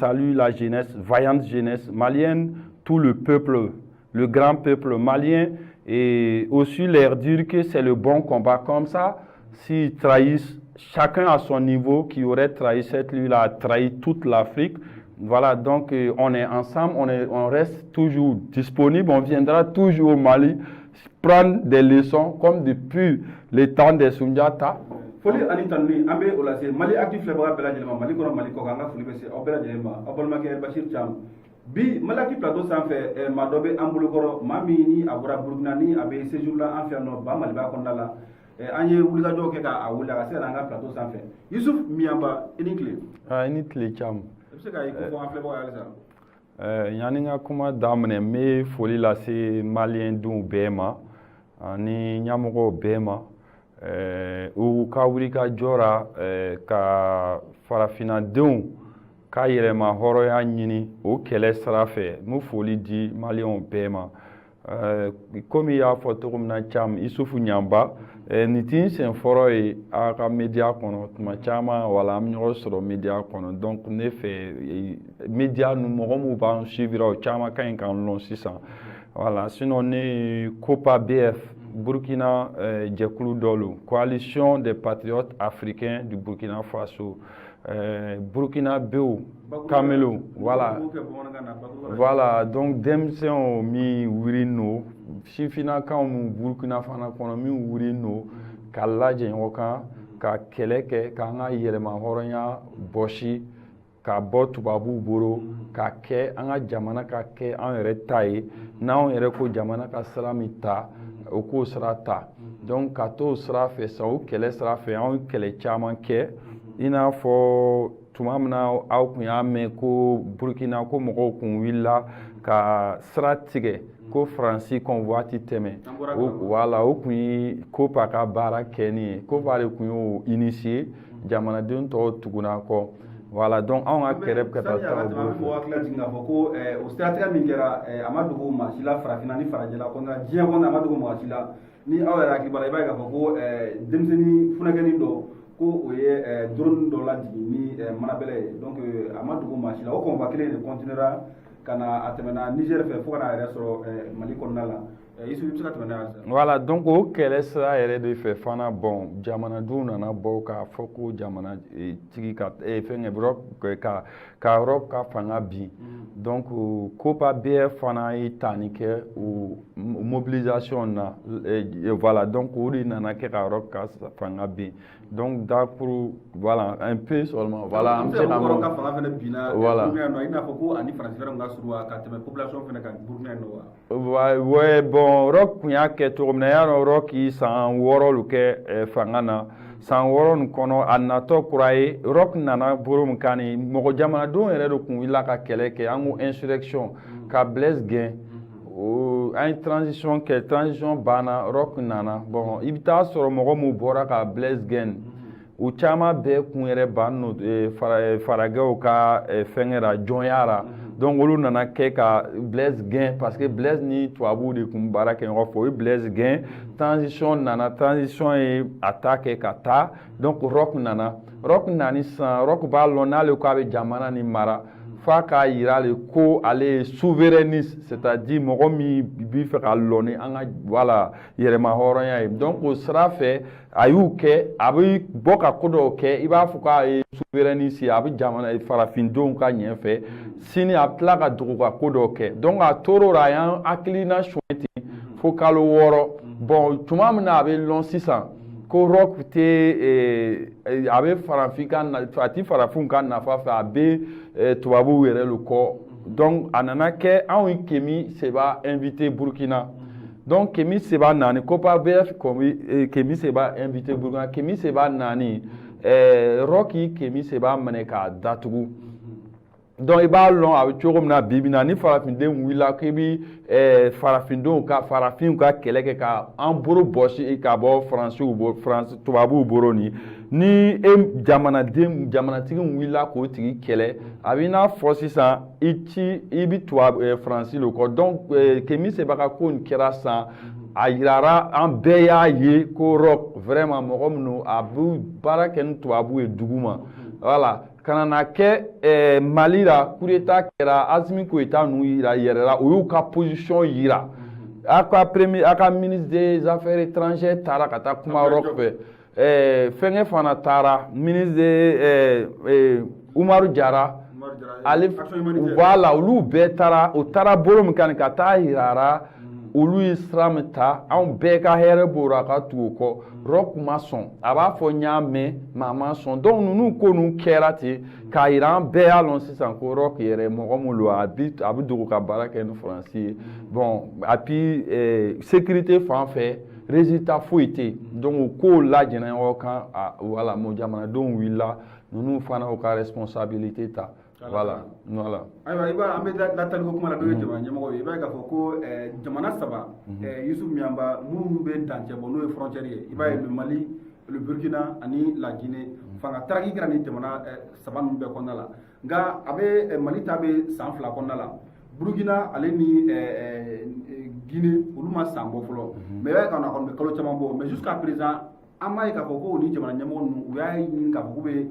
Salue la jeunesse, vaillante jeunesse malienne, tout le peuple, le grand peuple malien, et aussi leur dire que c'est le bon combat. Comme ça, s'ils trahissent, chacun à son niveau, qui aurait trahi cette lutte-là, a trahi toute l'Afrique. Voilà, donc on est ensemble, on reste toujours disponible, on viendra toujours au Mali prendre des leçons comme depuis le temps des Sundiata. Foli ani tanuni, an bɛ o lase Mali Actu filɛbaga bɛɛ lajɛlen ma, Mali kɔnɔ, Mali kɔ kan. An ka foli bɛ se aw bɛɛ lajɛlen ma. Aw balimakɛ Bashir Thiam. Bi Mali Actu plateau sanfɛ, maa dɔ bɛ an bolokɔrɔ, maa min ni a bɔra Burukina, ni a bɛ séjour la an fɛ yan nɔ, ba Maliba kɔnɔna la. An ye wulikajɔw kɛ k'a wele a ka se ka na an ka plateau sanfɛ. Yusuf Miyamba, i ni tile. Ah, i ni tile, Thiam. I bɛ se ka i ko fɔ an filɛbagaw ye halisa? Yanni n ka kuma daminɛ, n bɛ foli lase maliyɛndenw bɛɛ ma ani ɲɛmɔgɔw bɛɛ ma u ka wulikajɔ la ka farafinnadenw ka yɛrɛma hɔrɔnya ɲini o kɛlɛ sira fɛ. N bɛ foli di maliyɛnw bɛɛ ma. Komi i y'a fɔ cogo min na, Thiam, Isufu Ɲanba, nin ti n siɲɛ fɔlɔ ye a ka média kɔnɔ. Tuma caman, wala, an bɛ ɲɔgɔn sɔrɔ média kɔnɔ. Donc ne fɛ, média ninnu, mɔgɔ minnu b'an suivre, o caman ka ɲi k'an lɔn sisan. Voilà, sinon ne ye COPA BF Burkina jɛkulu dɔ lo, Coalition des patriotes africains du Burkina Faso, Burkinabéw, Kamelew, voilà. Voilà, donc denmisɛnw min wuli no, sifinnakaw min Burkina fana kɔnɔ, min wuli no ka lajɛ ɲɔgɔn kan ka kɛlɛ kɛ k'an ka yɛlɛma hɔrɔnya bɔsi ka bɔ tubabuw bolo, ka kɛ an ka jamana ka kɛ an yɛrɛ ta ye. N'anw yɛrɛ ko jamana ka sira min ta, o k'o sira ta. Donc ka t'o sira fɛ sa, o kɛlɛ sira fɛ, anw ye kɛlɛ caman kɛ, i n'a fɔ tuma min na aw tun y'a mɛn ko Burukina ko mɔgɔw kun wulila ka sira tigɛ ko Faransi convoi ti tɛmɛ. Voilà, o kun ye COPA ka baara kɛni ye. COPA de kun y'o initier, jamanaden tɔw tuguna kɔ. Voilà, donc anw ka kɛlɛ ka taa taa o bolo fɛ. Mɔgɔ hakili jigin k'a fɔ ko o siratigɛ min kɛra, a ma dogo maa si la farafinna ni farajɛla kɔnɔna, diɲɛ kɔnɔ, a ma dogo maa si la. Ni aw yɛrɛ hakili b'a la, i b'a ye k'a fɔ ko denmisɛnnin funɛkɛnin dɔ ko o ye drone dɔ lajigin ni manabɛlɛ ye. Donc a ma dogo maa si la, o convoi kelen de continuera ka na, a tɛmɛna Niger fɛ fo ka n'a yɛrɛ sɔrɔ Mali kɔnɔna la. Isufu, i bɛ se ka tɛmɛ n'a ye halisa? Voilà, donc o kɛlɛ sira yɛrɛ de fɛ fana, bon, jamanadenw nana bɔ k'a fɔ ko jamana tigi ka fɛnkɛ Roch ka Roch ka fanga bin. Donc COPA BF fana ye tani kɛ o mobilisation na. Voilà, donc o de nana kɛ ka Roch ka fanga bin. Donc dakuru, voilà, un peu seulement, voilà. An bɛ se ka Roch ka fanga fana binna. Voilà, Burukina nɔ, i n'a fɔ ko ani Faransi fana ka surun ka tɛmɛ population fana kan Burukina nɔ wa? Ouais, bon, Roch kun y'a kɛ cogo min na, y'a dɔn, Roch y'i san 6 lu kɛ fanga na. San 6 nin kɔnɔ, a natɔ kura ye, Roch nana bolo min kan nin, mɔgɔ jamanadenw yɛrɛ de kun wulila ka kɛlɛ kɛ, an ko insurrection, ka Blaise gɛn. O an ye transition kɛ, transition banna, Roch nana. Bon, i bɛ taa sɔrɔ mɔgɔ min bɔra ka Blaise gɛn, u caman bɛɛ kun yɛrɛ ban no faragɛw ka fɛnkɛ la, jɔnya la. Donc olu nana kɛ ka Blaise gɛn parce que Blaise ni tubabuw de kun baara kɛ ɲɔgɔn fɛ. O ye Blaise gɛn, transition nana, transition ye a ta kɛ ka taa. Donc Roch nana, Roch nani sisan, Roch b'a lɔn n'ale ko a bɛ jamana ni mara, f'a k'a yira le ko ale ye souverainiste, c'est-à-dire mɔgɔ min bi fɛ ka lɔ ni an ka, voilà, yɛrɛma hɔrɔnya ye. Donc o sira fɛ, a y'u kɛ, a bɛ bɔ ka ko dɔw kɛ, i b'a fɔ k'a ye souverainiste ye, a bɛ jamana farafindenw ka ɲɛ fɛ. Sini a bɛ tila ka dogo ka ko dɔw kɛ. Donc a tor'o la, a y'an hakilina suɲɛ ten fo kalo 6. Bon, tuma min na a bɛ lɔn sisan ko Roch tɛ, a bɛ farafin ka, a ti farafinw ka nafa fɛ, a bɛ tubabuw yɛrɛ le kɔ. Donc a nana kɛ anw ye Kemi Seba invité Burkina. Donc Kemi Seba nani, COPA BF Kemi Seba invité Burkina. Kemi Seba nani, Roch yi Kemi Seba minɛ k'a datugu. Donc i b'a lɔn a bɛ cogo min na bi bi in na, ni farafinden wulila k'i bi farafindenw ka, farafinw ka kɛlɛ kɛ ka an bolo bɔsi ka bɔ faransiw bolo, faransi tubabuw bolo, ni e jamanaden, jamanatigi wulila k'o tigi kɛlɛ, a b'i n'a fɔ sisan i ci i bi tubabu faransi le kɔ. Donc Kemi Seba ka ko nin kɛra sisan, a yirara, an bɛɛ y'a ye ko Roch vraiment mɔgɔ minnu a bɛ baara kɛ ni tubabuw ye dugu ma, voilà. Ka na na kɛ Mali la, coup d'état kɛra, Assimi Goïta ninnu yira yɛrɛ la, u y'u ka position yira. A ka premier, a ka ministre des Affaires étrangères taara ka taa kuma Roch fɛ. Fɛnkɛ fana taara, ministre de Umaru Jara ale, voilà, olu bɛɛ taara. U taara bolo min kan ka taa yirara, olu ye sira min ta, anw bɛɛ ka hɛrɛ b'o la ka tugu o kɔ. Roch ma sɔn, a b'a fɔ n y'a mɛn, mais a ma sɔn. Donc ninnu ko ninnu kɛra ten k'a yira, an bɛɛ y'a lɔn sisan ko Roch yɛrɛ mɔgɔ min don, a bi dogo ka baara kɛ ni Faransi ye. Bon, et puis sécurité fan fɛ, résultat foyi tɛ yen. Donc o kow lajɛna ɲɔgɔn kan, voilà, mo jamanadenw wulila, ninnu fana y'u ka responsabilité ta. Voilà. Ayiwa, i b'a an bɛ lataliko kuma la, n'o ye jamana ɲɛmɔgɔ ye. I b'a ye k'a fɔ ko jamana saba, Youssouf Miyamba, minnu bɛ dancɛ bɔ, n'o ye frontière ye, i b'a ye le Mali, le Burkina ani la Guinée, fanga taraki kɛra ni jamana saba ninnu bɛɛ kɔnɔna la. Nka a bɛ Mali ta bɛ san 2 kɔnɔna la, Burkina ale ni Guinée, olu ma san bɔ fɔlɔ, mais i b'a ye k'a kɔni bɛ kalo caman bɔ. Mais jusqu'à présent, an b'a ye k'a fɔ ko ni jamana ɲɛmɔgɔ ninnu, u y'a ɲini k'a fɔ k'u bɛ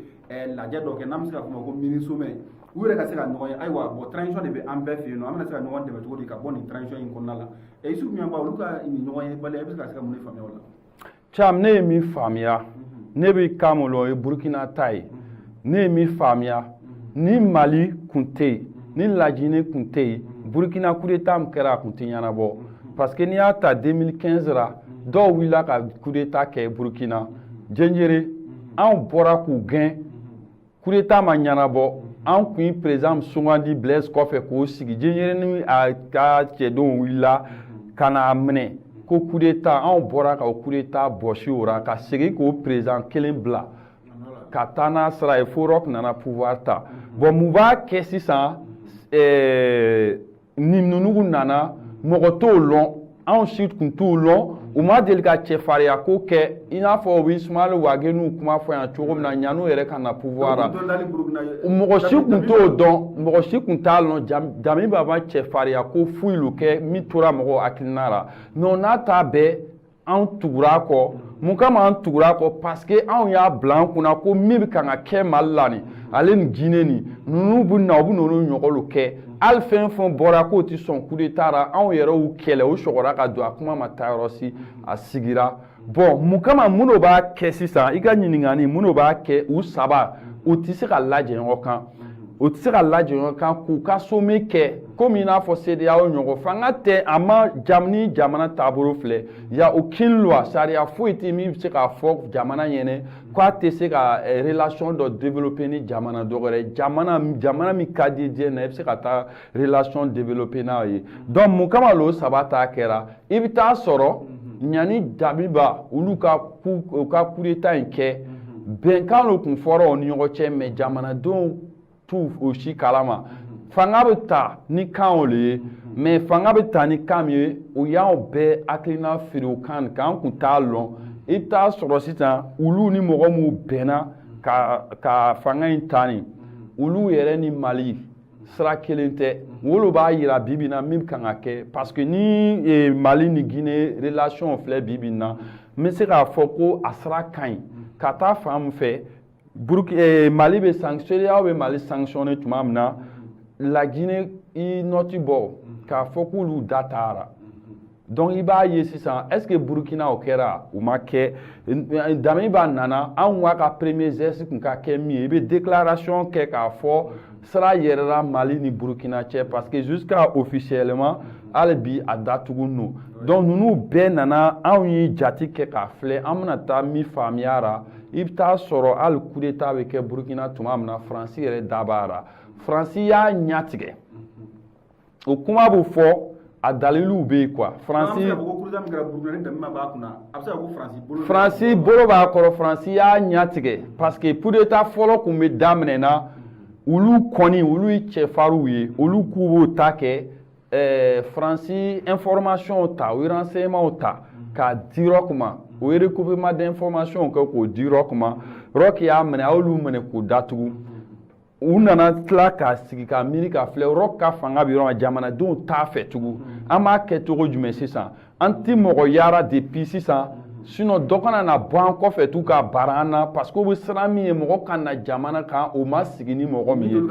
lajɛ dɔ kɛ, n'an bɛ se k'a fɔ ma ko mini sommet, u yɛrɛ ka se ka ɲɔgɔn ye. Ayiwa, bon, transition de bɛ an bɛɛ fɛ yen nɔ, an bɛna se ka ɲɔgɔn dɛmɛ cogo di ka bɔ nin transition in kɔnɔna la? Youssouf Miyamba, olu ka nin ɲɔgɔn ye baliya, i bɛ se ka mun de faamuya o la? Cam, ne ye min faamuya, ne bɛ kan min lɔn, o ye Burkina ta ye. Ne ye min faamuya, ni Mali kun tɛ yen, ni Lajinɛ kun tɛ yen, Burkina coup d'état min kɛra, a kun tɛ ɲɛnabɔ, parce que n'i y'a ta 2015 la, dɔw wulila ka coup d'état kɛ Burkina Jenjere, anw bɔra k'u gɛn, coup d'état ma ɲɛnabɔ. An kun ye président sugandi Blaise kɔfɛ k'o sigi. Jenjere ni a ka cɛdenw wulila ka n'a minɛ ko coup d'état, anw bɔra ka o coup d'état bɔsi o la, ka segin k'o président kelen bila ka taa n'a sira ye fo Roch nana pouvoir ta. Bon, mun b'a kɛ sisan? Ni ninnu nana, mɔgɔ t'o lɔn, anw si tun t'u lɔn, u ma deli ka cɛfarinya ko kɛ i n'a fɔ u bɛ Ismaël Wagué n'u kuma fɔ yan cogo min na, ɲan'u yɛrɛ ka na pouvoir la, mɔgɔ si tun t'o dɔn, mɔgɔ si tun t'a lɔn. Damiba ma cɛfarinya ko foyi lo kɛ min tora mɔgɔw hakilina la. Mais o n'a ta bɛɛ, anw tugura kɔ. Mun kama an tugura kɔ? Parce que anw y'a bila an kunna ko min bɛ kan ka kɛ Mali la nin, ale ni Guinée nin, ninnu bɛ na, u bɛ n'olu ɲɔgɔn kɛ. Hali fɛn fɛn bɔra k'o tɛ sɔn coup d'état la, anw yɛrɛ y'u kɛlɛ, u sɔgɔra ka don, a kuma ma taa yɔrɔ si, a sigira. Bon, mun kama, mun de b'a kɛ sisan? I ka ɲininkali, mun de b'a kɛ u saba u tɛ se ka lajɛ ɲɔgɔn kan, u tɛ se ka lajɛ ɲɔgɔn kan k'u ka sommet kɛ komi i n'a fɔ CEDEAO ɲɔgɔn? Fanga tɛ a ma jam ni jamana taabolo filɛ, y a aucune loi, sariya foyi tɛ min bɛ se k'a fɔ jamana ɲɛnɛ k'a tɛ se ka relation dɔ développer ni jamana dɔ wɛrɛ. Jamana min ka di diɲɛ na, i bɛ se ka taa relation développer n'a ye. Donc mun kama lo saba ta kɛra? I bɛ taa sɔrɔ ɲani Damiba, olu ka coup, u ka coup d'état in kɛ, bɛnkan lo kun fɔra u ni ɲɔgɔn cɛ, mais jamanadenw t'u o si kalama. Fanga bɛ ta ni kan o le ye, mais fanga bɛ ta ni kan min ye, o y'anw bɛɛ hakilina feere o kan kan, an kun t'a lɔn. I bɛ taa sɔrɔ sisan, olu ni mɔgɔ minnu bɛnna ka fanga in ta nin, olu yɛrɛ ni Mali sira kelen tɛ. Olu b'a yira bi bi in na min kan ka kɛ, parce que ni Mali ni Guinée relation filɛ bi bi in na, n bɛ se k'a fɔ ko a sira ka ɲi ka taa fan min fɛ. Burki Mali bɛ CEDEAO bɛ Mali sanctionner tuma min na, la Guinée i note bɔ k'a fɔ k'olu da taara. Donc i b'a ye sisan, est ce que Burkina o kɛra? O ma kɛ. Damiba nana, anw ka premier geste kun ka kɛ min ye, i bɛ déclaration kɛ k'a fɔ sira yɛrɛla Mali ni Burkina cɛ, parce que jusqu'à officiellement, hali bi a datugu don. Donc ninnu bɛɛ nana, anw ye jate kɛ k'a filɛ, an bɛna taa min faamuya la, i bɛ taa sɔrɔ hali coup d'état bɛ kɛ Burkina tuma min na, Faransi yɛrɛ da b'a la. Faransi y'a ɲɛ tigɛ, o kuma bɛ fɔ, a daliluw bɛ yen quoi. Faransi bolo b'a kɔrɔ, Faransi y'a ɲɛ tigɛ, parce que coup d'état fɔlɔ kun bɛ daminɛ na, olu kɔni, olu ye cɛfarinw ye, olu k'u b'o ta kɛ. Faransi information ta, u ye renseignement ta k'a di Roch ma, o ye recoupement d'information kɛ k'o di Roch ma. Roch y'a minɛ, a y'olu minɛ k'u datugu. U nana tila k'a sigi ka miiri ka filɛ, Roch ka fanga bɛ yɔrɔ min, jamanadenw t'a fɛ tugun, an b'a kɛ cogo jumɛn sisan? An ti mɔgɔ yaara depuis sisan. Sinon dɔ kana na bɔ an kɔfɛ t'u ka baara an na, parce que u bɛ siran min ye, mɔgɔ ka na jamana kan, o ma sigi ni mɔgɔ min ye.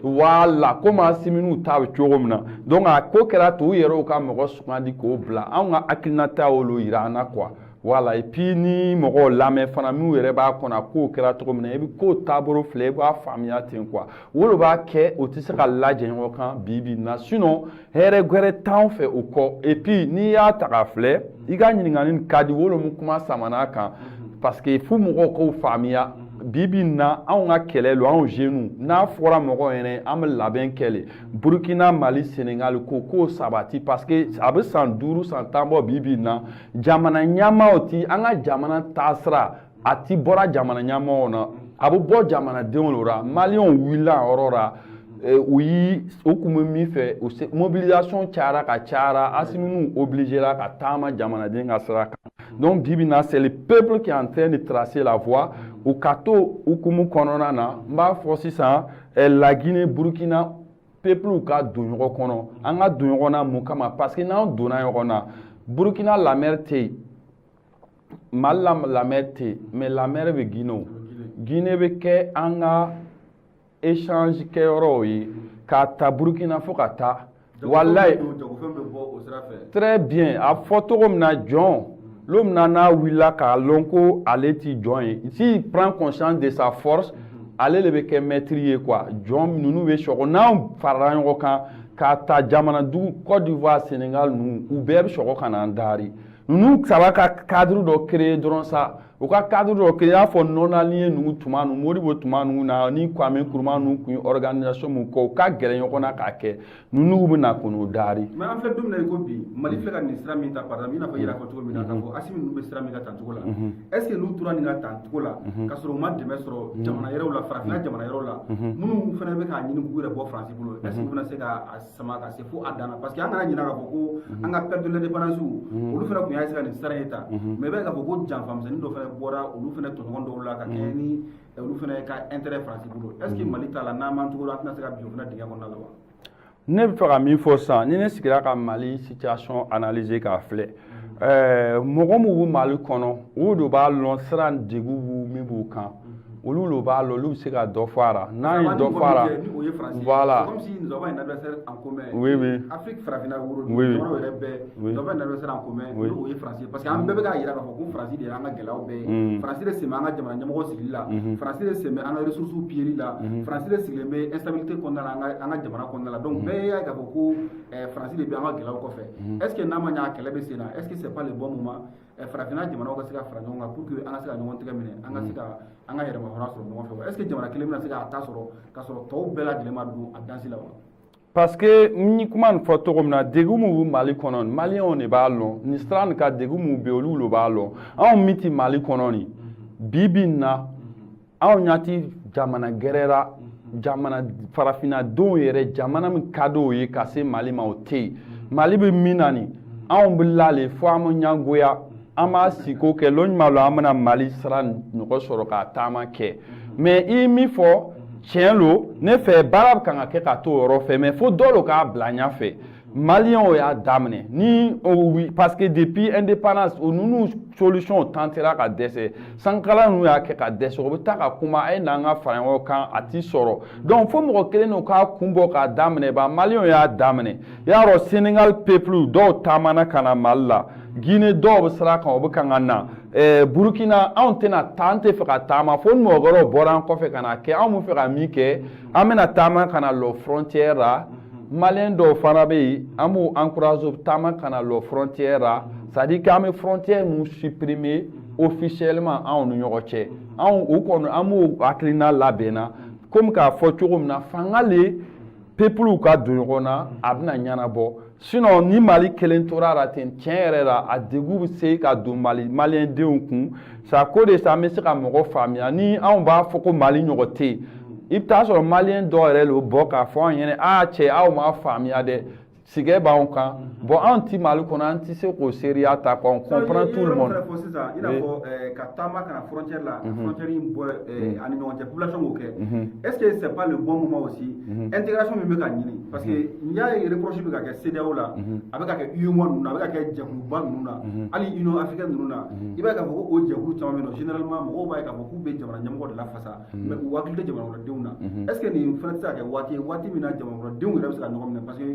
Voilà, komi Asimi ta bɛ cogo min na. Donc a ko kɛra to, u yɛrɛw ka mɔgɔ sugandi k'o bila. Anw ka hakilinata y'olu yira an na quoi. Voilà, et puis ni mɔgɔw lamɛn fana, minnu yɛrɛ b'a kɔnɔ, a kow kɛra cogo min na, i bɛ kow taabolo filɛ, i b'a faamuya ten quoi. O de b'a kɛ o tɛ se ka lajɛ ɲɔgɔn kan bi bi in na. Sinon hɛrɛ gwɛrɛ t'anw fɛ o kɔ. Et puis n'i y'a ta k'a filɛ, i ka ɲininkali nin ka di, wolo min kuma samana kan, parce que fo mɔgɔw k'o faamuya. Bi bi in na, anw ka kɛlɛ lo, anw jeunes, n'a fɔra mɔgɔw ɲɛna, an bɛ labɛn kɛ le. Burukina, Mali, Senegal, ko k'o sabati, parce que a bɛ san 5, san 10 bɔ. Bi bi in na, jamana ɲɛmaaw ti an ka jamana taasira, a ti bɔra jamana ɲɛmaaw na, a bɛ bɔ jamanadenw de la. Maliyɛnw wulila a yɔrɔ la, u yi u kun bɛ min fɛ, u mobilisation cayara ka cayara, Asimi obligé la ka taama jamanaden ka sira kan. Donc bi bi in na, c'est le peuple qui est en train de tracer la voie. U ka to hukumu kɔnɔna na, n b'a fɔ sisan, La Guinée, Burukina peuple ka don ɲɔgɔn kɔnɔ. An ka don ɲɔgɔn na mun kama? Parce que n'an donna ɲɔgɔn na, Burukina la mer tɛ yen, Mali la la mer tɛ yen, mais la mer bɛ Guinée. O Guinée bɛ kɛ an ka échange kɛyɔrɔw ye, k'a ta Burukina fo ka taa. Walayi, très bien, a fɔ cogo min na, jɔn lon min na n'a wulila k'a lɔn ko ale ti jɔn ye, s'il prend conscience de sa force, ale de bɛ kɛ maître ye quoi. Jɔn ninnu bɛ sɔgɔ, n'anw farala ɲɔgɔn kan k'a ta jamana dugu, Côte d'Ivoire, Sénégal ninnu, u bɛɛ bɛ sɔgɔ ka n'an dari. Ninnu saba ka cadre dɔ créer dɔrɔn sa, u ka cadre dɔ créer, i y'a fɔ non-aligné ninnu tuma ninnu, Modibo tuma ninnu na, ni Kwame Nkrumah ninnu tun ye organisation mun kɛ, u ka gɛrɛ ɲɔgɔn na k'a kɛ, ninnu bɛ na k'o dari. Mais an filɛ don min na i ko bi, Mali filɛ ka nin sira min ta, par exemple, i n'a fɔ i yɛrɛ fɔ cogo min na, k'a fɔ Asimi ninnu bɛ sira min ka tan cogo la, est ce que n'u tora nin ka tan cogo la, ka sɔrɔ u ma dɛmɛ sɔrɔ jamana yɛrɛw la, farafinna jamana yɛrɛw la, minnu fana bɛ k'a ɲini k'u yɛrɛ bɔ Faransi bolo, est ce que u bɛna se ka a sama ka se fo a dan na? Parce que an kana ɲinɛ k'a fɔ ko an ka père de l'indépendance, olu fana tun y'a essayer ka nin sira in ta, mais i b'a ye k'a fɔ ko janfamisɛnnin dɔ fana bɔra olu fana tɔɲɔgɔn dɔw la ka kɛɲɛ ni olu fana ka intérêt Faransi bolo. Est ce que Mali ta la, n'an m'an cogo la, an tɛna se ka bin o fana dingɛ kɔnɔna la wa? Ne bɛ fɛ ka min fɔ sisan, ni ne sigira ka Mali situation analyser k'a filɛ, mɔgɔ min bɛ Mali kɔnɔ, o de b'a lɔn sira degun min b'u kan. Olu de b'a lɔn, olu bɛ se ka dɔ fɔ a la. N'an ye dɔ fɔ a la, voilà. Comme si nous avons un adversaire en commun. Oui. Afrique farafinna woro jamanaw yɛrɛ bɛɛ, nous avons un adversaire en commun, o ye Faransi, parce que an bɛɛ bɛ k'a jira k'a fɔ ko Faransi de y'an ka gɛlɛyaw bɛɛ ye. Faransi de sen bɛ an ka jamana ɲɛmɔgɔ sigili la, Faransi de sen bɛ an ka ressources piller la, Faransi de sigilen bɛ instabilité kɔnɔna la an ka jamana kɔnɔna la. Donc bɛɛ y'a ye k'a fɔ ko Faransi de bɛ an ka gɛlɛyaw kɔfɛ. Est ce que n'a ma ɲɛ a kɛlɛ bɛ sen na, est ce que c'est pas le bon moment farafinna jamanaw ka se ka fara ɲɔgɔn kan pour que an ka se ka ɲɔgɔn tɛgɛ minɛ, an ka se ka an ka yɛrɛmahɔrɔnya sɔrɔ ɲɔgɔn fɛ wa? Est ce que jamana kelen bɛna se k'a ta sɔrɔ k'a sɔrɔ tɔw bɛɛ lajɛlen ma don a dansi la wa? Parce que n ye kuma nin fɔ cogo min na, degun min bɛ Mali kɔnɔ, Maliyɛnw de b'a lɔn. Nin sira nin ka degun min bɛ yen, olu de b'a lɔn. Anw min tɛ Mali kɔnɔ nin bi bi in na, anw ɲɛ tɛ jamana gɛrɛ la, jamana farafinnadenw yɛrɛ, jamana min ka d'o ye ka se Mali ma, o tɛ yen. Mali bɛ min na nin, anw bɛ la le fo an bɛ ɲɛngoya, an b'a siko kɛ lon jumɛn la an bɛna Mali sira ɲɔgɔn sɔrɔ k'a taama kɛ. Mais i ye min fɔ, tiɲɛ lo, ne fɛ baara kan ka kɛ ka t'o yɔrɔ fɛ, mais fo dɔ lo k'a bila ɲɛfɛ. Maliyɛnw y'a daminɛ ni, parce que depuis indépendance, o ninnu solution tentera ka dɛsɛ. Sankara ninnu y'a kɛ ka dɛsɛ, o bɛ taa ka kuma a ye n'an ka fara ɲɔgɔn kan, a ti sɔrɔ. Donc fo mɔgɔ kelen de k'a kun bɔ k'a daminɛ. Ba Maliyɛnw y'a daminɛ. I y'a dɔn, Sénégal peuple dɔw taamana ka na Mali la, Guinée dɔw bɛ sira kan, o bɛ kan ka na, Burukina. Anw tɛna taa, an tɛ fɛ ka taama fo ni mɔgɔ wɛrɛw bɔra an kɔfɛ ka na kɛ. Anw bɛ fɛ ka min kɛ, an bɛna taama ka na lɔ frontière la. Maliyɛn dɔw fana bɛ yen, an b'u encourager taama ka na lɔ frontière la, c'est à dire k'an bɛ frontière ninnu supprimer officiellement anw ni ɲɔgɔn cɛ. Anw o kɔni, an b'o hakilina labɛnna komi k'a fɔ cogo min na, fanga le peuple ka don ɲɔgɔn na, a bɛna ɲɛnabɔ. Sinon ni Mali kelen tora a la ten, tiɲɛ yɛrɛ la, a degun bɛ se ka don Mali maliyɛn denw kun. C'est à cause de ça, an bɛ se ka mɔgɔ faamuya ni anw b'a fɔ ko Mali ɲɔgɔn tɛ yen. I bɛ taa sɔrɔ Maliyɛn dɔw yɛrɛ le bɔ k'a fɔ an ɲɛna: aa cɛ, aw m'a faamuya dɛ. Sigɛ b'anw kan. Bon, anw ti Mali kɔnɔ, an ti se k'o seereya ta quoi, on comprend tout le monde. Fɔ sisan, i n'a fɔ ka taama ka na frontière la, frontière in bɔ ani ɲɔgɔn cɛ, population k'o kɛ, est-ce que c'est pas le bon moment aussi, intégration min bɛ ka ɲini? Parce que n'i y'a ye, reproche bɛ ka kɛ CEDEAO la, a bɛ ka kɛ UEMOA ninnu na, a bɛ ka kɛ jɛkuluba ninnu na, hali Union africaine ninnu na, i b'a ye k'a fɔ ko o jɛkulu caman bɛ yen nɔ, généralement mɔgɔw b'a ye k'a fɔ k'u bɛ jamana ɲɛmɔgɔ de lafasa, mais u hakili tɛ jamana kɔnɔdenw na. Est-ce que nin fana tɛ se ka kɛ waati ye, waati min na jamana kɔnɔdenw yɛrɛ bɛ se ka ɲɔgɔn minɛ? Parce que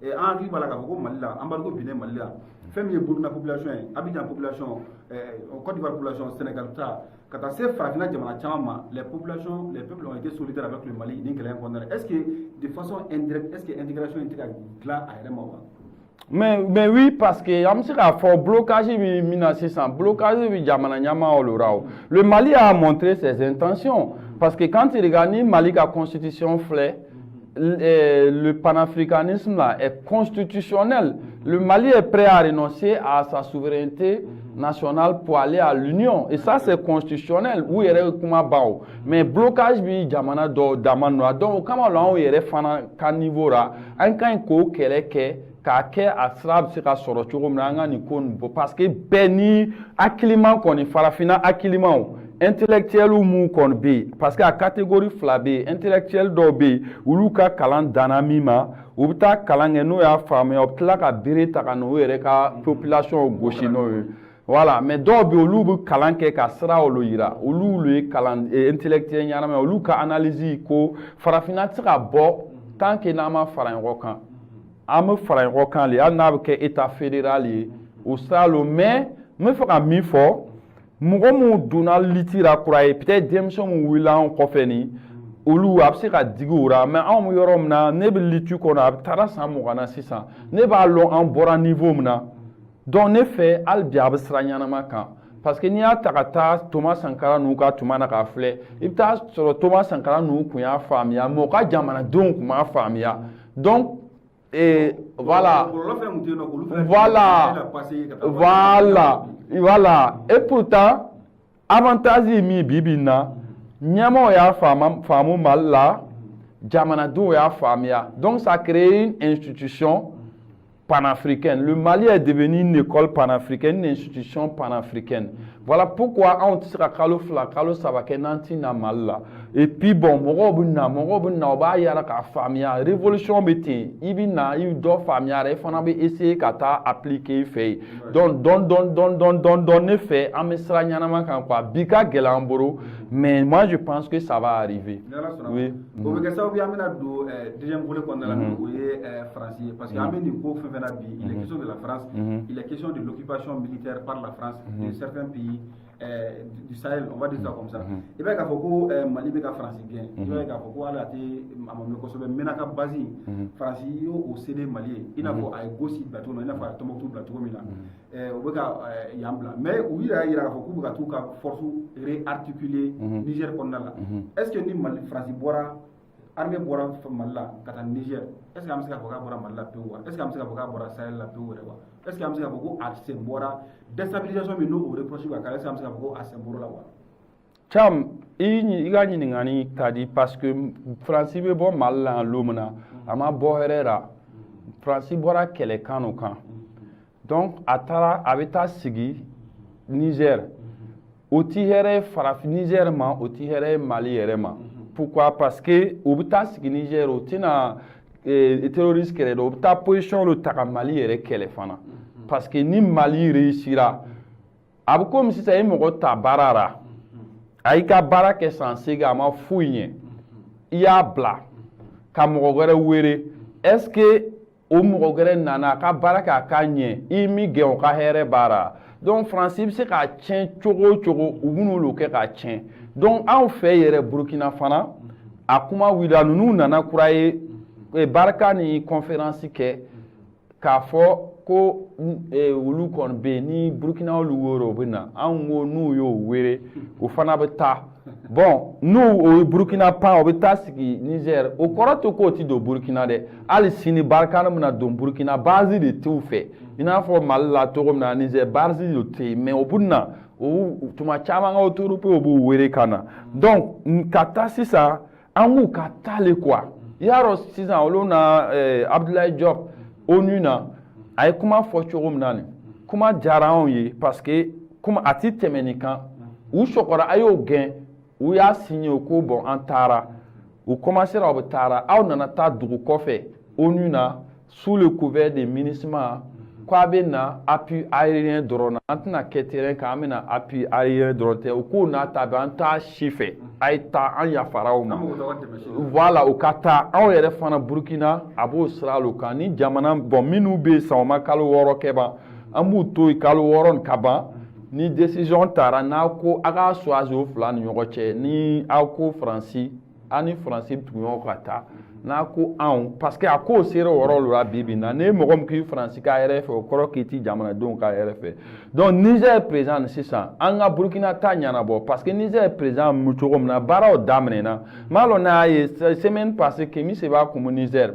an hakili b'a la k'a fɔ ko Mali la, embargo binnen Mali la, fɛn min ye Burkina population ye, Abidjan population, Côte d'Ivoire population, Sénégal ta, ka taa se farafinna jamana caman ma, les populations, les peuples ont été solidaires avec le Mali nin kɛlɛ in kɔnɔna la. Est-ce que de façon indirecte, est-ce que intégration in tɛ ka dilan a yɛrɛ ma wa? Mais oui, parce que an bɛ se k'a fɔ blocage bɛ min na sisan, blocage bɛ jamana ɲɛmaaw la o. Le Mali a montré ses intentions, parce que quand tu regardes, ni Mali ka constitution filɛ, le panafricanisme là est constitutionnel. Le Mali est prêt à renoncer à sa souveraineté nationale pour aller à l'Union. Et ça, c'est constitutionnel. U yɛrɛ kuma ban o. Mais blocage bi jamana dɔw dama nɔ. Donc, o kama la, anw yɛrɛ fana ka niveau la, an ka ɲi k'o kɛlɛ kɛ k'a kɛ a sira bɛ se ka sɔrɔ cogo min na, an ka nin ko nin bɔ. Parce que bɛɛ ni hakilima kɔni, farafinna hakilimaw, intellectuel mun kɔni bɛ yen, parce que a catégorie fila bɛ yen. Intellectuel dɔw bɛ yen, olu ka kalan danna min ma, u bɛ taa kalan kɛ, n'o y'a faamuya, u bɛ tila ka bere ta ka n'u yɛrɛ ka population gosi n'o ye. Voilà. Mais dɔw bɛ yen, olu bɛ kalan kɛ ka sira olu yira, olu le ye kalan intellectuel ɲɛnama ye. Olu ka analyse ko farafinna tɛ se ka bɔ tant que n'an ma fara ɲɔgɔn kan. An bɛ fara ɲɔgɔn kan de, hali n'a bɛ kɛ état fédéral ye, o sira lo. Mais n bɛ fɛ ka min fɔ, mɔgɔ minnu donna lutte la kura ye, peut-être denmisɛn minnu wulila anw kɔfɛ nin, olu a bɛ se ka digi u la. Mais anw bɛ yɔrɔ min na, ne bɛ lutte kɔnɔ, a bɛ taara san 20 na sisan, ne b'a lɔn an bɔra niveau min na. Donc ne fɛ, hali bi a bɛ sira ɲɛnama kan, parce que n'i y'a ta ka taa Thomas Sankara ninnu ka tuma na k'a filɛ, i bɛ taa sɔrɔ Thomas Sankara ninnu tun y'a faamuya, mais u ka jamanadenw tun m'a faamuya. Donc et voilà, voilà, voilà, voilà. Et pourtant, avantage ye min bi bi in na, ɲɛmaaw y'a faamu Mali la, jamanadenw y'a faamuya. Donc ça crée une institution panafricaine. Le Mali est devenu une école panafricaine, une institution panafricaine. Voilà pourquoi anw tɛ se ka kalo 2, kalo 3 kɛ n'an ti na Mali la. Et puis bon, mɔgɔw bɛ na, mɔgɔw bɛ na, u b'a yira k'a faamuya. Révolution bɛ ten, i bɛ na, i bɛ dɔ faamuya, i fana bɛ essayer ka taa appliquer i fɛ yen. Donc dɔɔni dɔɔni dɔɔni dɔɔni dɔɔni dɔɔni, ne fɛ, an bɛ sira ɲɛnama kan quoi. Bi ka gɛlɛn an bolo, mais moi je pense que ça va arriver. Oui. O bɛ kɛ sababu ye, an bɛna don deuxième volet kɔnɔna la, o ye Faransi ye, parce que an bɛ nin ko fɛn fɛn na bi, il est question de la France, il est question de l'occupation militaire par la France de certains pays du Sahel, on va dire ça comme ça. I b'a ye k'a fɔ ko Mali bɛ ka Faransi gɛn. I b'a ye k'a fɔ ko hali a tɛ a ma mɛn kosɛbɛ, Menaka base, Faransi y'o cédé Mali ye, i n'a fɔ a ye Gosi bila cogo min na, i n'a fɔ a ye Tombouctou bila cogo min na, u bɛ ka yan bila. Mais u yɛrɛ y'a yira k'a fɔ k'u bɛ ka t'u ka force réarticuler Niger kɔnɔna la. Est ce que ni Mali, Faransi bɔra, armée bɔra Mali la ka taa Niger, est ce que an bɛ se k'a fɔ k'a bɔra Mali la pewu wa? Est ce que an bɛ se k'a fɔ k'a bɔra Sahel la pewu yɛrɛ wa? Est ce que an bɛ se k'a fɔ ko a sen bɔra déstabilisation min n'o reproche bɛ ka kɛ, est ce que an bɛ se k'a fɔ ko a sen bɔra la wa? Cam, i ka ɲininkali ka di, parce que Faransi bɛ bɔ Mali la yan lon min na, a ma bɔ hɛrɛ la. Faransi bɔra kɛlɛkan o kan. Donc a taara, a bɛ taa sigi Niger. O ti hɛrɛ farafin Niger ma, o ti hɛrɛ Mali yɛrɛ ma. Pourquoi? Parce que u bɛ taa sigi Niger, o tɛna terroriste kɛlɛ dɛ, u bɛ taa position dɔ ta ka Mali yɛrɛ kɛlɛ fana. Parce que ni Mali réussira, a bɛ komi sisan i mɔgɔ ta baara la, a y'i ka baara kɛ san 8, a ma foyi ɲɛ, i y'a bila ka mɔgɔ wɛrɛ wele. Est ce que o mɔgɔ wɛrɛ nana a ka baara kɛ, a ka ɲɛ, i mi gɛn o ka hɛrɛ baara? Donc Faransi bɛ se k'a tiɲɛ cogo o cogo, u bɛn'olu kɛ k'a tiɲɛ. Donc anw fɛ yɛrɛ Burukina fana, a kuma wulila, ninnu nana kura ye barika ni conférence kɛ k'a fɔ ko olu kɔni bɛ yen, ni Burukina olu wele, u bɛ na. Anw ko n'u y'o wele, o fana bɛ taa. Bon, n'u o ye Burukina pan, o bɛ taa sigi Niger. O kɔrɔ tɛ k'o ti don Burukina dɛ. Hali sini Barkhane bɛna don Burukina, base de t'u fɛ, i n'a fɔ Mali la cogo min na, Niger base de tɛ yen. Mais o bɛ na, o tuma caman ka autorités b'u wele ka na. Donc ka taa sisan, an k'u ka taa le quoi. I y'a dɔn sisan, olu na Abdoulaye Diop ONU na, a ye kuma fɔ cogo min na, nin kuma diyara anw ye, parce que kuma a ti tɛmɛ nin kan. U sɔgɔra, a y'o gɛn, u y'a signé ko bon, an taara, u commencera, u bɛ taara, aw nana taa dugu kɔfɛ ONU na sous le couvert de MINUSMA, k'a bɛ na appui aérien dɔrɔn na, an tɛna kɛ terrain kan, an bɛna appui aérien dɔrɔn tɛ. O kow n'a ta bɛɛ, an t'a si fɛ, a ye taa, an yafara aw ma. Voilà, o ka taa. Anw yɛrɛ fana, Burukina a b'o sira lo kan ni jamana. Bon, minnu bɛ yen sisan, o ma kalo 6 kɛ ban, an b'u to yen kalo 6 nin ka ban. Ni décision tara n'a ko a k'a choisir o fila ni ɲɔgɔn cɛ, ni aw ko Faransi, aw ni Faransi tugu ɲɔgɔn ka taa, n'a ko anw, parce que a ko sera o yɔrɔ la bi bi in na, ni mɔgɔ min k'i Faransi ka yɛrɛ fɛ, o kɔrɔ k'i ti jamanadenw ka yɛrɛ fɛ. Donc Niger président sisan, an ka Burukina ta ɲɛnabɔ, parce que Niger président mu cogo min na, baaraw daminɛna. N b'a lɔn n'a ye semaine passée, Kemi Seba kun bɛ Niger,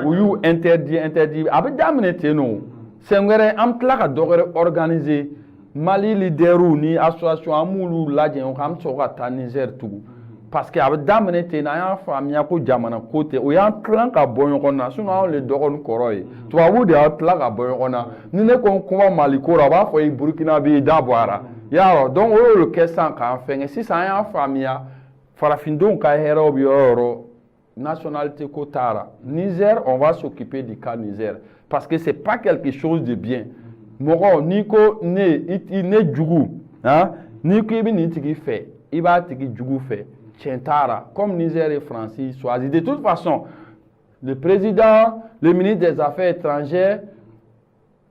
u y'u interdit. A bɛ daminɛ ten nɔ. Sɛn wɛrɛ, an bɛ tila ka dɔ wɛrɛ organiser, Mali leaderw ni association, an b'olu lajɛ ɲɔgɔn kan, an bɛ sɔrɔ ka taa Niger tugun, parce que a bɛ daminɛ ten. An y'a faamuya ko jamana ko tɛ, o y'an tilan ka bɔ ɲɔgɔn na. Sinon anw de dɔgɔnin kɔrɔ ye, tubabu de y'aw tila ka bɔ ɲɔgɔn na. Ni ne ko kuma Mali ko la, u b'a fɔ i Burukina b'i da bɔ a la yarɔ. Donc o y'olu kɛ sisan k'an fɛngɛ. Sisan an y'a faamuya, farafindenw ka hɛrɛw bɛ yɔrɔ o yɔrɔ, nationalité ko t'a. Niger, on va s'occuper du cas Niger, parce que c'est pas quelque chose de bien. Mɔgɔ n'i ko ne i ne jugu han, n'i ko i bɛ nin tigi fɛ, i b'a tigi jugu fɛ, tiɲɛ t'a la. Comme Niger et Faransi choisi, de toute façon, le président, le ministre des Affaires étrangères,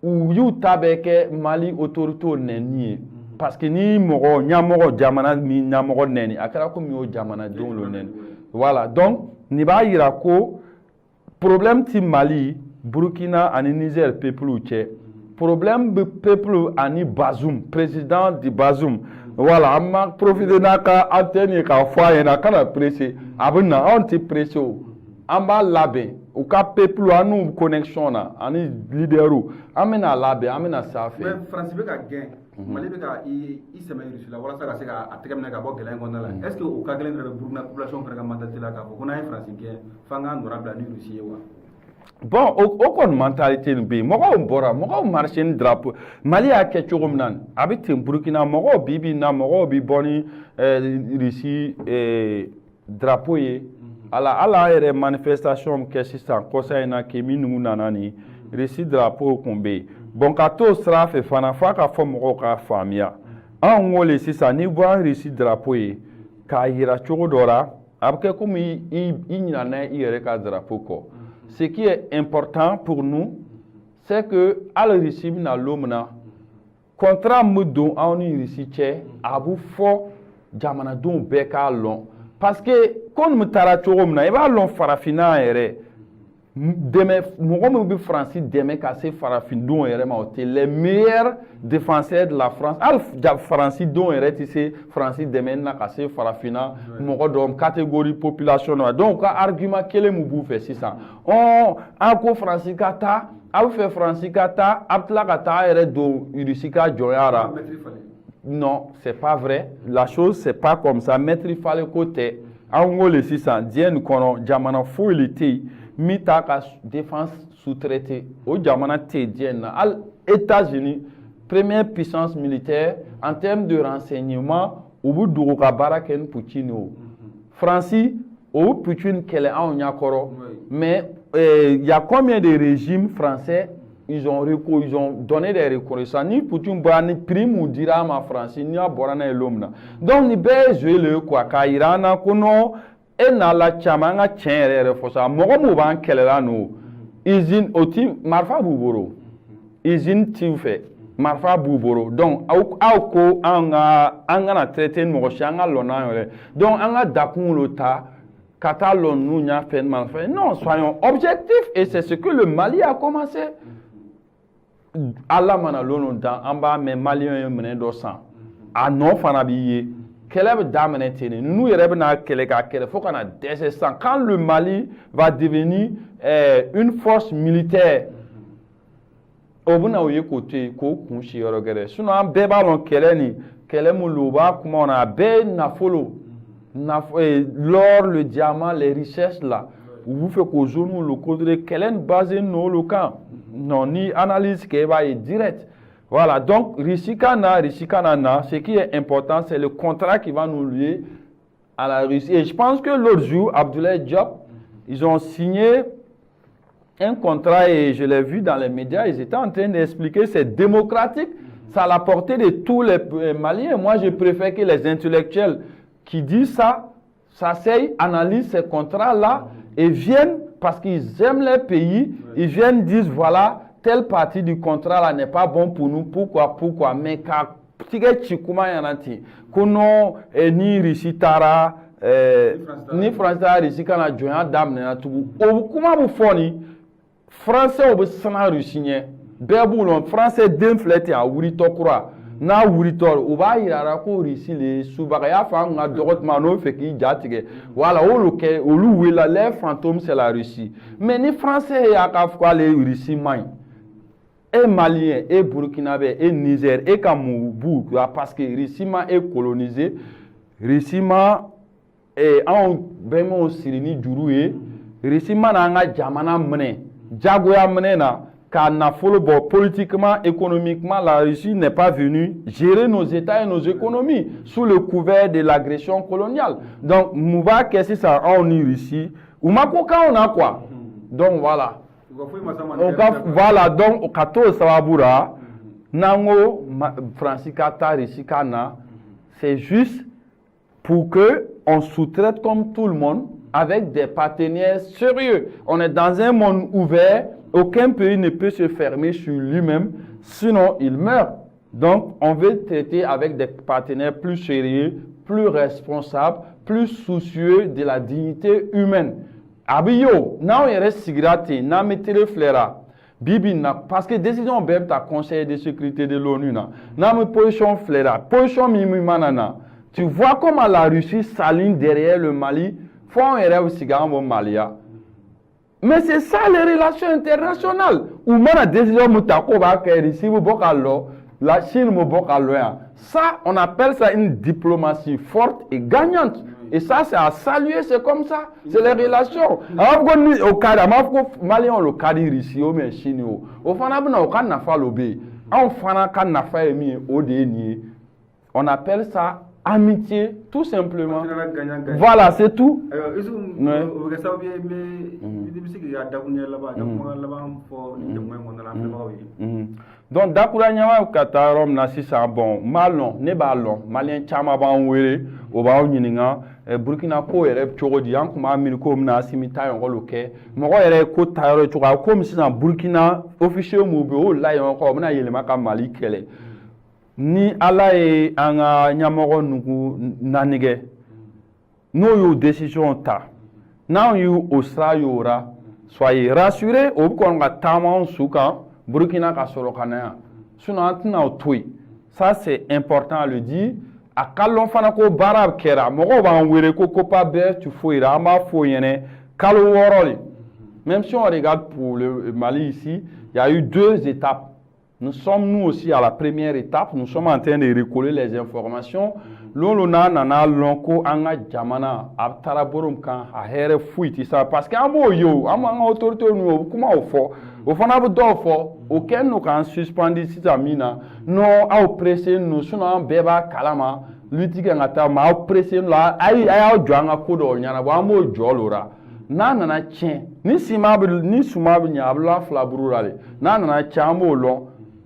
u y'u ta bɛɛ kɛ Mali autorité nɛni ye, parce que ni mɔgɔ ɲɛmɔgɔ, jamana min ɲɛmɔgɔ nɛni, a kɛra komi o jamanadenw lo nɛni. Voilà, donc nin b'a yira ko problème ti Mali, Burkina ani Niger peuple cɛ, problème bɛ peuple ani Bazoum, président di Bazoum. Voilà, an ma profiter n'a ka antenne ye k'a fɔ a ɲɛna a kana pressé, a bɛ na, anw tɛ pressé o, an b'a labɛn u ka peuple, an n'u connexion na ani leader, an bɛna labɛn, an bɛna s'a fɛ. Mais Faransi bɛ ka gɛn, Mali bɛ ka i sɛmɛ Russie la walasa ka se ka a tɛgɛ minɛ ka bɔ gɛlɛya in kɔnɔna la. Est ce que o ka gɛlɛn fɛnɛ bɛ Burukina population fɛnɛ ka mentalité la, k'a fɔ ko n'an ye Faransi gɛn, f'an k'an nɔra bila ni Russie ye wa? Bon, o kɔni mentalité nin bɛ yen. Mɔgɔw bɔra, mɔgɔw marché ni drapeau. Mali y'a kɛ cogo min na, a bɛ ten Burukina. Mɔgɔw bi bi in na, mɔgɔw bi bɔ ni Russie drapeau ye. Ala hali an yɛrɛ manifestation kɛ sisan kɔsa in na, Kemi ninnu nana, ni Russie drapeau kun bɛ yen. Bon, ka t'o sira fɛ fana, f'a ka fɔ mɔgɔw k'a faamuya. Anw ko le sisan, n'i bɔra Russie drapeau ye k'a yira cogo dɔ la, a bɛ kɛ komi i ɲinɛna i yɛrɛ ka drapeau kɔ. Ce qui est important pour nous, c'est que hali Russie bɛna lon min na, contrat min bɛ don anw ni Russie cɛ, a bɛ fɔ jamanadenw bɛɛ k'a lɔn, parce que ko nin taara cogo min na, i b'a lɔn, farafinna yɛrɛ dɛmɛ, mɔgɔ min bɛ Faransi dɛmɛ ka se farafindenw yɛrɛ ma, o tɛ les meilleurs défenseurs de la France. Hali Faransi denw yɛrɛ tɛ se Faransi dɛmɛ na ka se farafinna mɔgɔ dɔ catégorie population dɔ ma. Donc u ka argument kelen min b'u fɛ sisan, ɔn, an ko Faransi ka taa, a bɛ fɛ Faransi ka taa, a bɛ tila ka taa a yɛrɛ don Russie ka jɔnya la. Non, c'est pas vrai. La chose, c'est pas comme ça. Maître falen ko tɛ. An ko le sisan, diɲɛ nin kɔnɔ, jamana foyi le tɛ yen min t'a ka défense sous-traité. O jamana tɛ yen diɲɛ na. Hali États-Unis, première puissance militaire en termes de renseignement, u bɛ dogo ka baara kɛ ni Poutine o. Faransi, o bɛ Poutine kɛlɛ anw ɲɛkɔrɔ. Mais il y a combien de régimes français, ils ont recours, ils ont donné des reconnaissances? Ni Poutine bɔra ni prix mun dira a ma Faransi, n'i y'a bɔra n'a ye don min na. Donc nin bɛɛ ye jeu le ye quoi, k'a yira an na ko non, e n'a la caman, an ka tiɲɛ yɛrɛ yɛrɛ fɔ sa, mɔgɔ mun b'an kɛlɛla n'o usine, o ti marifa b'u bolo, usine t'u fɛ, marifa b'u bolo. Donc aw ko an ka an kana traiter ni mɔgɔ si, an ka lɔ n'an yɛrɛ. Donc an ka dakun lo ta ka taa lɔ ninnu ɲɛfɛ marifa. Non, soyons objectifs, et c'est ce que le Mali a commencé. Ala mana lon dan, an b'a mɛn Maliyɛn ye minɛn dɔ san, a nɔ fana b'i ye. Kɛlɛ bɛ daminɛ ten de, ninnu yɛrɛ bɛna kɛlɛ ka kɛlɛ fo ka na dɛsɛ sisan. Quand le Mali va devenir une force militaire, o bɛna o ye k'o to yen, k'o kun si yɔrɔ gɛrɛ. Sinon an bɛɛ b'a dɔn, kɛlɛ nin, kɛlɛ mun don, u b'a kuma na, a bɛɛ ye nafolo, l'or, le diamant, les richesses là. U b'u fɛ k'o zone lu contrôler. Kɛlɛ nin basé n'olu kan. Non, ni analyse kɛ, i b'a ye direct. Voilà, donc Russie ka na, Russie ka na na, ce qui est important, c'est le contrat qui va nous lier à la Russie. Et je pense que l'autre jour, Abdoulaye Diop, ils ont signé un contrat et je l'ai vu dans les médias, ils étaient en train d'expliquer, c'est démocratique, c'est à la portée de tous les Maliens. Moi, je préfère que les intellectuels qui disent ça s'asseyent, analysent ces contrats-là et viennent, parce qu'ils aiment les pays, ils viennent dire, voilà, telle partie du contrat là n'est pas bon pour nous, pourquoi, pourquoi, mais ka tigɛ ci kuma ɲɛna ten ko non, ni Russie taara, ni France taara, Russie kana jɔnya daminɛna tugun, o kuma bɛ fɔ nin Français bɛ siran Russie ɲɛ, bɛɛ b'u lɔn. Français den filɛ ten, a wuritɔ kura n'a wuritɔ, u b'a yira la ko Russie le ye subaga y'a fɔ an ka dɔgɔ tuma n'o fɛ k'i ja tigɛ. Voilà, olu kɛ olu wele les fantômes, c'est la Russie. Mais ni Français y'a ka fɔ k'ale Russie man ɲi, e Malien, e Burkinabé, e Niger, e ka mun b'u la? Parce que Russie ma e coloniser, Russie ma anw bɛnbaw siri ni juru ye, Russie ma n'an ka jamana minɛ jagoya minɛ na k'a nafolo bɔ. Politiquement, économiquement, la Russie n'est pas venue gérer nos États et nos économies sous le couvert de l'agression coloniale. Donc mun b'a kɛ sisan anw ni Russie u ma ko k'anw na quoi? Donc voilà. O ka voilà, donc ka t'o sababu la, n'an ko Faransi ka taa, Russie ka na, c'est juste pour que on sous-traite comme tout le monde avec des partenaires sérieux. On est dans un monde ouvert, aucun pays ne peut se fermer sur lui-même, sinon il meurt. Donc, on veut traiter avec des partenaires plus sérieux, plus responsables, plus soucieux de la dignité humaine. A bɛ ye o, n'anw yɛrɛ sigira ten, n'an bɛ télé filɛra bi bi in na, parce que décision bɛɛ bɛ ta Conseil de sécurité de l'ONU na, n'an bɛ position filɛra, position min mana na, tu vois comment la Russie s'aligne derrière le Mali, fo anw yɛrɛ bɛ sigi an b'o Maliya. Mais c'est ça les relations internationales. U mana décision min ta k'o b'a kɛ, Russie bɛ bɔ ka lɔ, la Chine bɛ bɔ ka lɔ yan. Ça, on appelle ça une diplomatie forte et gagnante. Et ça, c'est à saluer, c'est comme ça. C'est les relations. A b'a fɔ ko ni o ka di, a m'a fɔ ko Maliyɛnw lo ka di Russie o mais Chine o. O fana bɛna o ka nafa lo bɛ yen. Anw fana ka nafa ye min ye, o de ye nin ye. On appelle ça amitié, tout simplement. Voilà, c'est tout. Ayiwa Isufu, o bɛ kɛ sababu ye n bɛ i bɛ se k'i ka dakuruɲɛ laban, ka kumakan laban fɔ nin jamu in kɔnɔna la an filɛbagaw ye. Donc dakuruɲɛ ɲama ka taa yɔrɔ min na sisan, bon, n b'a lɔn, ne b'a lɔn, Maliyɛn caman b'an wele, o b'aw ɲininka Burukina ko yɛrɛ cogo di. An tun b'a miiri ko bɛna Asimi ta ɲɔgɔn kɛ, mɔgɔ yɛrɛ ye ko ta yɔrɔ cogo a komi sisan Burukina officier mun bɛ yen, o la ɲɔgɔn kɔ, o bɛna yɛlɛma ka Mali kɛlɛ. Ni Ala ye an ka ɲɛmɔgɔ nugu nanigɛ, n'o y'o décision ta, n'anw y'o o sira y'o la, soyez rassurés, o bɛ kɔn ka taama anw su kan Burukina ka sɔrɔ ka na yan, sinon an tɛna o to yen. Ça, c'est important à le dire. A ka lɔn fana ko baara kɛra, mɔgɔw b'an wele ko COPA bɛɛ ti foyi la, an b'a fɔ o ɲɛnɛ kalo 6 de. Même si on regarde pour le Mali ici, il y a eu deux étapes. Nous sommes nous aussi à la première étape, nous sommes en train de récolter les informations. Lolo n'a nana lɔn ko an ka jamana a taara bolo min kan, a hɛrɛ foyi ti sa, parce que an b'o ye o, an b'an ka autorité ninnu, o bɛ kumaw fɔ, o fana bɛ dɔw fɔ, o kɛlen don k'an suspendu sisan min na. Non, aw pressé ninnu, sinon an bɛɛ b'a kalama lutte kan ka taa, mais aw pressé la, a y'aw jɔ an ka ko dɔw ɲɛnabɔ, an b'o jɔ o la. N'a nana tiɲɛ, ni siman bɛ ni suman bɛ ɲɛ, a bɛ la filaburu la de. N'a nana tiɲɛ, an b'o lɔn.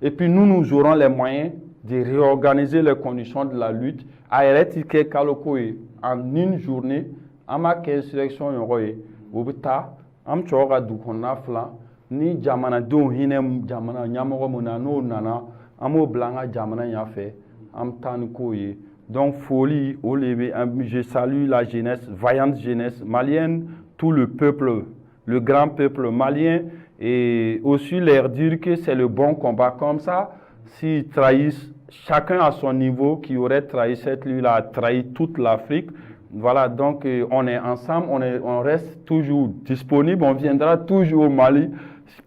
Et puis nous, nous aurons les moyens de réorganiser les conditions de la lutte. A yɛrɛ ti kɛ kalo ko ye, en une journée an b'a kɛ insurrection ɲɔgɔn ye, o bɛ taa an bɛ sɔrɔ ka dugu kɔnɔna filan ni jamanadenw hinɛ jamana ɲɛmɔgɔ mun na, n'o nana, an b'o bila an ka jamana ɲɛfɛ, an bɛ taa ni kow ye. Donc foli o de bɛ, je salue la jeunesse, vaillante jeunesse malienne, tout le peuple, le grand peuple malien, et aussi leur dire que c'est le bon combat comme ça. S'ils trahissent, chacun à son niveau, qui aurait trahi cette lutte-là, a trahi toute l'Afrique. Voilà, donc on est ensemble, on reste toujours disponible, on viendra toujours au Mali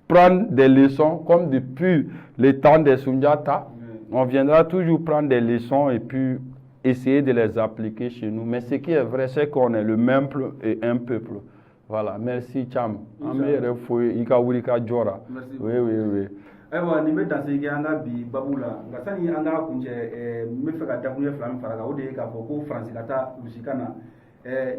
prendre des leçons, comme depuis le temps des Sundiata. On viendra toujours prendre des leçons et puis essayer de les appliquer chez nous. Mais ce qui est vrai, c'est qu'on est le même et un peuple. Voilà, merci Cham. An bɛ yɛrɛ fo i ka wuli ka jɔ la. Oui. Ayiwa, nin bɛ dansigi kɛ an ka bi babu la. Nka sani an k'a kuncɛ, n bɛ fɛ ka dakuruɲɛ fila min fara kan, o de ye k'a fɔ ko Faransi ka taa, Rusi ka na,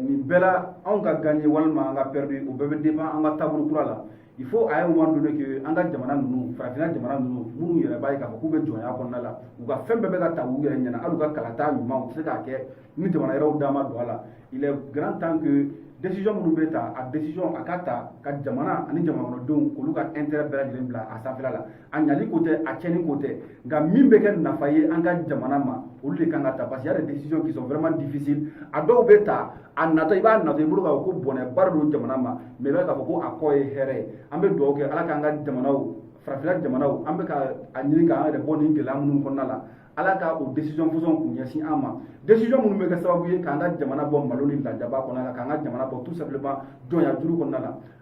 nin bɛɛ la, anw ka gagner walima an ka perdre, o bɛɛ bɛ dépend an ka taabolo kura la. Il faut à un moment donné que an ka jamana ninnu, farafinna jamana ninnu, minnu yɛrɛ b'a ye k'a fɔ k'u bɛ jɔnya kɔnɔna la, u ka fɛn bɛɛ bɛ ka ta u yɛrɛ ɲɛna, hali u ka kalata ɲuman, u tɛ se k'a kɛ ni jamana wɛrɛw da ma don a la. Il est grand temps que décision minnu bɛ ta, a décision a ka ta ka jamana ani jamanakɔnɔdenw, k'olu ka intérêt bɛɛ lajɛlen bila a sanfɛla la. A ɲali ko tɛ, a tiɲɛni ko tɛ, nka min bɛ kɛ nafa ye an ka jamana ma, olu de kan ka ta, parce que y a des décisions qui sont vraiment difficiles. A dɔw bɛ ta, a natɔ, i b'a natɔ i bolo k'a fɔ ko bɔnɛba de don jamana ma, mais i b'a ye k'a fɔ ko a kɔ ye hɛrɛ ye. An bɛ dugawu kɛ Ala k'an ka jamanaw, farafinna jamanaw, an bɛ ka a ɲini k'an yɛrɛ bɔ nin gɛlɛya minnu kɔnɔna la, Ala ka o décision fɔsɔn k'u ɲɛsin an ma, décision minnu bɛ kɛ sababu ye k'an ka jamana bɔ malo ni lajaba kɔnɔna la, k'an ka jamana bɔ tout simplement jɔnya juru kɔnɔna la.